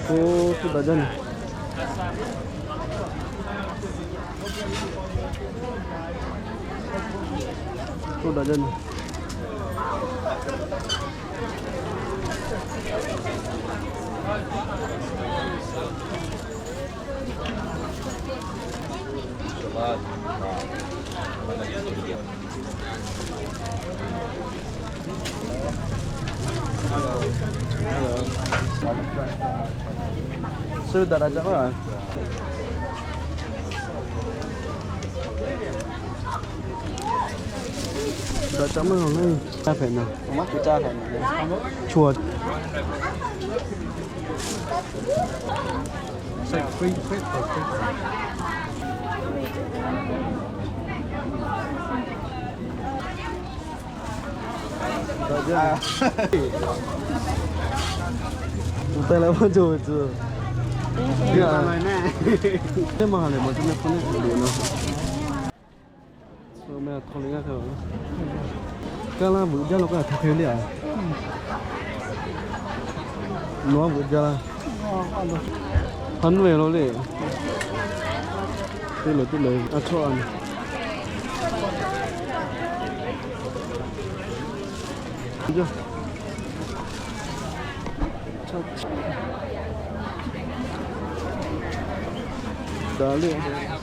Oˇ, tuˇ daꞈ jaˇ nyi. Tuˇ daꞈ jaˇ nyi. Suˇ daꞈ daꞈ jaˇ ma. Daꞈ jaˇ ma, awˬ na caˇ hpehꞈ na. Awˬ ma kuˬ caˇ hpehꞈ na. Chaw. Teˇ maˇ ha lehˬ maˬ te mehˆ hk'aw neˆ loꞈ na. Meh htaw le g'aˇ hk'e, kaˇ laˇ veuꞈ jaˇ lo kaꞈ htaw hk'e le a. Nawˬ a veuꞈ jaˇ laˇ. Ha nuˇ e lo le. Teˇ leuˬ teˇ leuˬ a chawˇ a nyi. Daꞈ le.